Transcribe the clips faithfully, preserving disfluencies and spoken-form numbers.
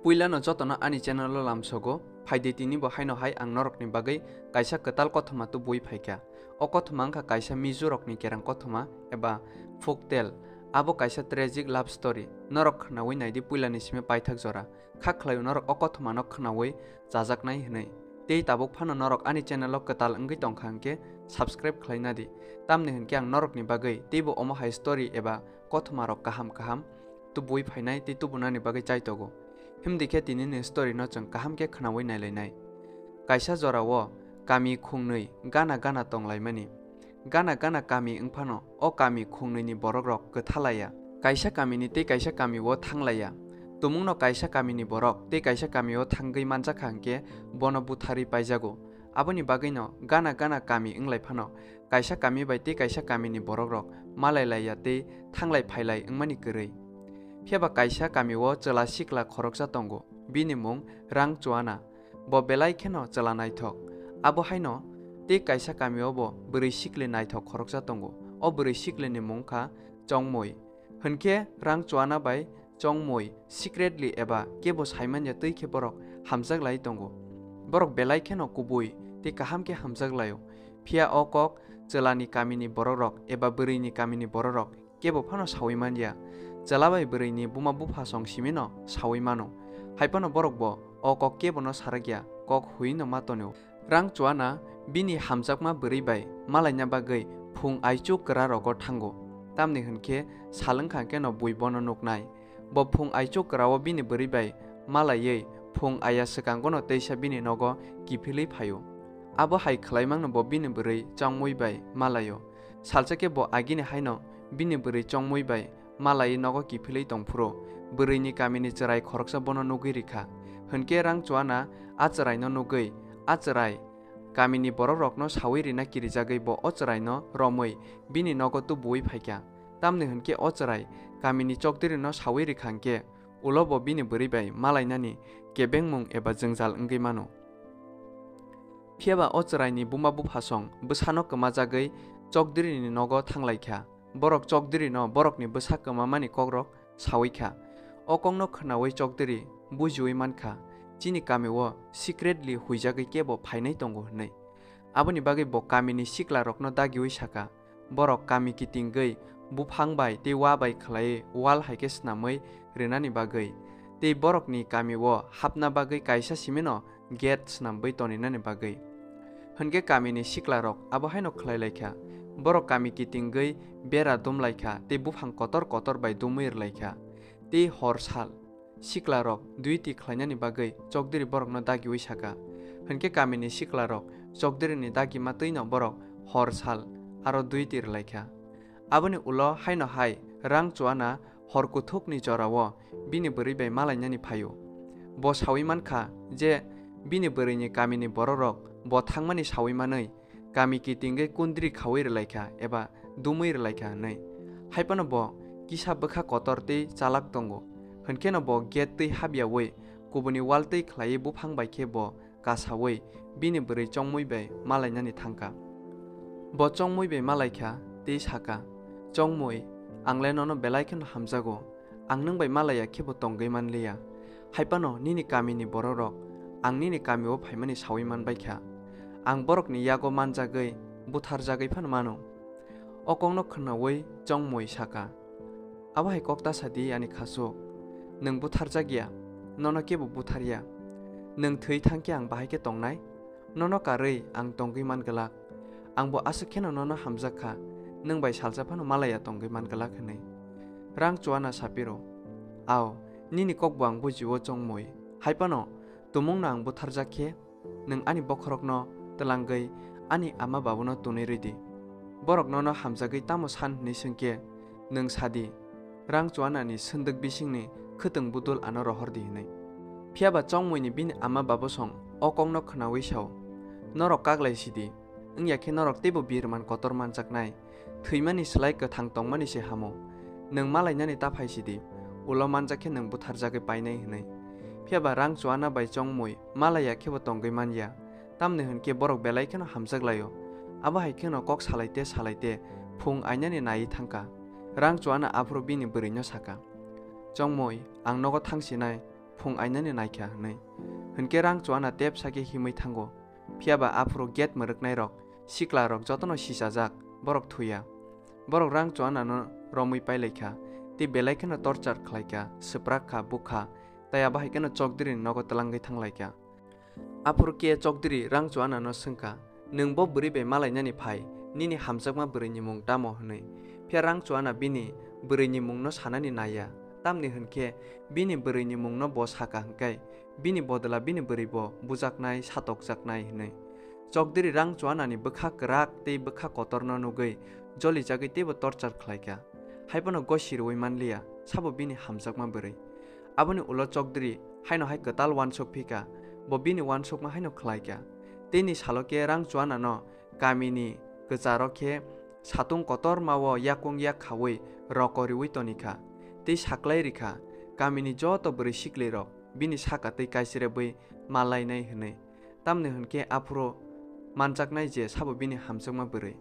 Puilano jotono ani channel o lamsogo, phaidi tini bo haino hai ang norokni bagwi kaisa kwtal kothoma tubui phaikha. O kothoma wngkha kaisa Mizo rokni kereng kothoma eba folktale. Abo kaisa tragic love story. Norok khwnaui naidi puilani simi paithak jora. Kha khlaio norok o kothomano khwnaui chajaknai hwnwi. Tei tabuk phano norok ani channel o kwtal wngwi tongkha hwnkhe subscribe khlaina di. Tamni hwnkhe ang norokni bagwi teibo omo hai story eba kothomarok kaham kaham tubui phainai tei tubunani bagwi chaitogo. Himdi khe tinini story no chwng kaham khe khwnaui nailainai. Kaisa jorao kami khungnwi gana gana tonglaimani. Gana gana kami wngphano o kami khungnwini borokrok kwthalaiya. Kaisa kamini tei kaisa kamio thanglaiya. Tumungno kaisa kamini borok tei kaisa kamio thangwi manjakha hwnkhe bono butharwi paijago. Aboni bagwino gana gana kami wnglaphano kaisa kami bai tei kaisa kamini borokrok malailaiya tei thanglai phailai wngmani kwrwi. Phiyaba kaisa kamio chwla sikla khoroksa tongo, bini mung Rangchuana. Bo belai kheno chwla naithok. Abo haino tei kaisa kamio bo bwrwi sikli naithok khoroksa tongo. O bwrwi siklini mung kha Chongmoi. Hwnkhe Rangchuana bai Chongmoi secretly eba kebo saimanya twi khe borok hamjak lai tongo. Borok belai kheno kubui tei kaham khe hamjak laio. Phiya o kok chwlani kamini borokrok eba bwrwini kamini borokrok kebo phano saui man ya. Chwla bai bwrwini buma buphasong simino saui mano. Hai phano borok bo o kok kebono sarak ya, kok huino ma tonio. Rangchuana bini hamjakma bwrwi bai malaina bagwi phung aichuk kwrarogo thango. Tamni hwnkhe sal wngkha kheno bui bono nuknai. Bo phung aichuk kwrao bini bwrwi bai malaiwi phung aya swkangono teisa bini nogo kiphilwi phaio. Abo hai khwlaimangno bo bini bwrwi Chongmoi bai malaio. Salsa khe bo agini haino bini bwrwi Chongmoi bai malaiwi nogo kiphilwi tongphuru, bwrwini kamini chwrai khoroksa bono nugwi rikha. Hwnkhe Rangchuana a chwraino nugwi, a chwrai kamini borokrokno saui rina kirijagwi bo o chwraino romwi bini nogo tubuui phaikha. Tamni hwnkhe o chwrai kamini chokdrino saui rikha hwnkhe, ulo bo bini bwrwi bai malainani kebengmung eba jwngjal wngwi mano. Phiyaba o chwraini buma buphasong bwsano kwmajagwi chokdrini nogo thanglaikha. Borok chokdrino borokni bwsa kwmamani kokrok saui kha. O kokno khwnaui chokdri bujiui man kha, chini kamio secretly huijagwi kebo phainai tongo hwnwi. Aboni bagwi bo kamini siklarokno dagiui saka, borok kami kitingwi buphang bai tei wa bai khlaiwi wall hai khe snamwi rwnani bagwi, tei borokni kamio hapna bagwi kaisa simino gate snamwi toninani bagwi. Hwnkhe kamini siklarok abo haino khlai lai kha, borok kami kitingwi bera dum lai kha tei buphang kotor kotor bai dumwi rw lai kha. Tei hor sal siklarok duiti khlainani bagwi chokdri borokno dagiui saka. Hwnkhe kamini siklarok chokdrini dagima twino borok hor sal aro duiti rw lai kha. Aboni ulo haino hai Rangchuana hor kuthukni jorao bini bwrwi bai malainani phaio. Bo saui man kha je bini bwrwini kamini bororok bo thangmani saui manwi kami kitingwi kundri khaui rwlaikha eba dumwi rwlaikha hwnwi. Hai phano bo kisa bwkha kotor tei chalak tongo, hwnkheno bo gate twi habyaui kubuni wall twi khlaiwi buphang bai khe bo kasaui bini bwrwi Chongmui bai malainani thangkha. Bo Chongmui bai malaikha tei sakha, "Chongmui, ang le nono belai kheno hamjago. Ang nwng bai malaiya khe bo tongwi manliya. Hai phano nini kamini bororok ang nini kamio phaimani saui manbaikha. Ang borokni yago manjagwi, butharjagwi phano mano." O kokno khwnaui Chongmui sakha, "Abo hai kok ta sa di, ani khasuk. Nwng butharjak ya, nono kebo buthar ya. Nwng thwi thang khe ang bahai khe tongnai? Nono karwi ang tongwi man glak. Ang bo aswk kheno nono hamjak kha, nwng bai salsa phano malaiya tongwi man glak," hwnwi. Rangchuana sa phiro, "Ao, nini kok bo ang bujio, Chongmui. Hai phano tumungno ang butharjak khe, nwng ani bokhorokno twlangwi ani ama babuno tunwi rw di. Borok nono hamjagwi tamo san hwnwi swng khe, nwng sa di, Rangchuanani swndwk bisingni khwtwng budul ano rohor di," hwnwi. Phiya ba Chongmuini bini ama babosong o kokno khwnaui sao, "Norok kaglai si di, wngya khe norok teibo birman kotor manjaknai. Thwimani slai kwthang tongmani se hamo. Nwng malainani ta phai si di, ulo manjak khe nwng butharjagwi painai," hwnwi. Phiya ba Rangchuana bai Chongmui malaiya khe bo tongwi man ya. Tamni hwn khe borok belai kheno hamjak laio. Abo hai kheno kok salai te salai te phung ainani naiwi thang kha. Rangchuana aphuru bini bwrwino sa kha, "Chongmui, ang nogo thang sinai, phung ainani naikha hwnwi. Hwnkhe Rangchuana tepsa khe himwi thango. Phiyaba aphuru gate mwrwknairok, siklarok jotono sichajak, borok thuya. Borok Rangchuanano romwi pailaikha, tei belai kheno torchar khlaikha, swprak kha, bukha, tei abo hai kheno Chokdiri ni nogo twlangwi thanglaikha. Aphuru khe Chokdiri Rangchuanano swngkha, "Nwng bo bwrwi bai malainani phai, nini hamjakma bwrwini mung tamo?" hwnwi. Phiya Rangchuana bini bwrwini mungno sanani naiya, tamni hwnkhe bini bwrwini mungno bo saka hwnkhe, bini bodla bini bwrwi bo bujaknai, satokjaknai hwnwi. Chokdiri Rangchuanani bwkha kwrak tei bwkha kotorno nugwi jolijagwi teibo torchar khlaikha. Haiphano gosi rwui manliya, sabo bini hamjakma bwrwi. Aboni ulo Chokdiri haino hai kwtal uansuk phika, bo bini uansukma haino khlaikha. Teini salo khe Rangchuanano kamini kwcharo khe satung kotormao yakung yak khaui roko riui tonikha, tei saklai rikha, kamini joto bwrwi siklirok bini saka tei kaisrebwi malainai hwnwi. Tamni hwnkhe aphuru manjaknai je sabo bini hamjakma bwrwi.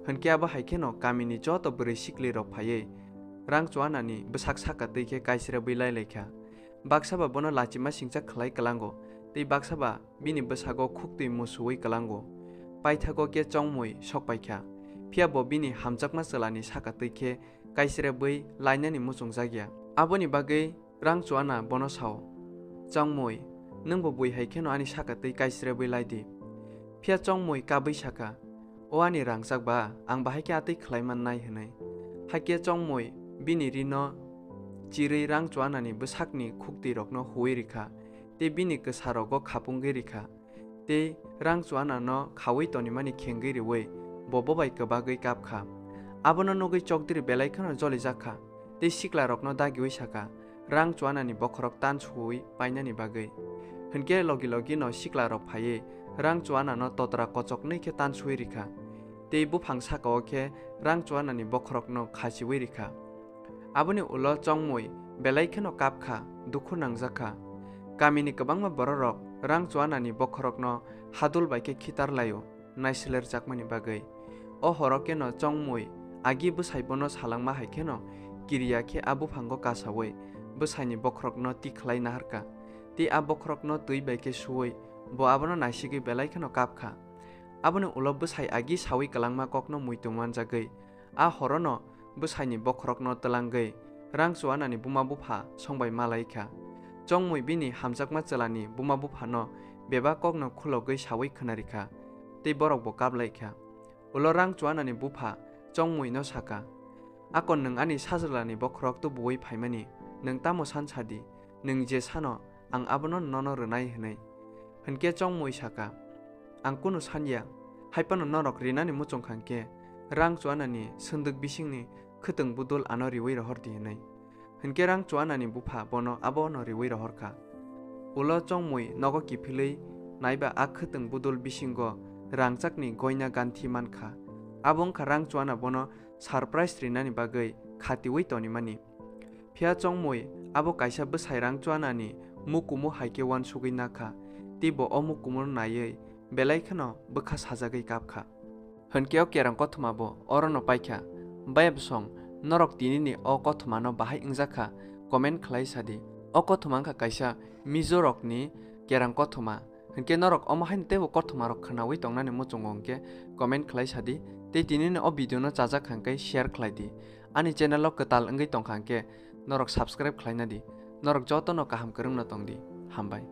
Hwnkhe abo hai kheno kamini joto bwrwi siklirok phaiwi Rangchuanani bwsak saka twi khe kaisrebwi lailaikha. Baksa ba bono lachima singcha khlai kwlango, tei baksa ba bini bwsago khuktwi musuwi kwlango. Paithago khe Chongmui sokpaikha, phiya bo bini hamjakma chwlani saka twi khe kaisrebwi lainani muchungjakya. Aboni bagwi Rangchuana bono sao, "Chongmui, nwngbo bui hai kheno ani saka twi kaisrebwi lai di." Phiya Chongmui kabwi saka, "O ani rangchak ba, ang bahai khe atwi khlai mannai," hwnwi. Hakhe Chongmui bini rino chirwi Rangchuanani bwsakni khuktwirokno huui rikha, tei bini kwsarogo khapungwi rikha. Tei Rangchuanano khaui tonimani khengwi riui bo bobai kwbagwi kapkha. Abono nugwi Chokdiri belai kheno jolijak kha tei siklarokno dagiui saka, Rangchuanani bokhorok tan suui painani bagwi. Hwnkhe logi logino siklarok phaiwi Rangchuanano totra kochoknwi khe tan suui rikha. Tei buphang sakao khe Rangchuanani bokhorokno khasiui rikha. Aboni ulo Chongmui belai kheno kapkha, dukhu nangjakha. Kamini kwbangma bororok Rangchuanani bokhorokno hadul bai khe khitar laio, naislerjakmani bagwi. O horo kheno Chongmui agi bwsai bono salangma hai kheno kiriya khe a buphango kasaui bwsaini bokhorokno tikhlai naharkha. Tei a bokhorokno twi bai khe suui bo abono naisigwi belai kheno kapkha. Aboni ulo bwsai agi saui kwlangma kokno muitu manjagwi, a horono bwsaini bokhorokno twlangwi Rangchuanani buma bupha songbai malaikha. Chongmui bini hamjakma chwlani buma buphano bebak kokno khulogwi saui khwnarikha, tei borokbo kaplaikha. Ulo Rangchuanani bupha Chongmuino saka, "Akon nwng ani sajwlani bokhorok tubuui phaimani, nwng tamo san sadi, nwng je sano ang abono nono rwnai," hwnwi. Hwnkhe Chongmui saka, "Ang kunu sanya, haiphano norok rinani muchungkha hwnkhe Rangchuanani swndwk bisingni khwtwng budul ano riui rohor di," hwnwi. Hwnkhe Rangchuanani bupha bono abono riui rohorkha. Ulo Chongmui nogo kiphilwi naiba a khwtwng budul bisingo rangchakni goina ganthi mankha. Abo wngkha Rangchuana bono surprise rinani bagwi khatiui tonimani. Phiya Chongmui abo kaisa bwsai Rangchuanani mukumu hai khe uansugwi nakha, tei bo o mukumu naiwi belai kheno bwkha sajagwi kapkha. Hwnkhe o kerong kothoma bo orono paikha. Baya bwsong, norok tinini o kothomano bahai wngjakha, comment khlai sadi. O kothoma wngkha kaisa Mizorokni kerong kothoma. Hwnkhe norok omo haino teibo kothomarok khwnaui tongnani muchungo hwnkhe comment khlai sadi, tei tinini o video no chajak kha hwnkhe share khlai di. Ani channel o kwtal wngwi tongkha hwnkhe norok subscribe khlaina di. Norok jotono kaham kwrwngno tong di. Hambai.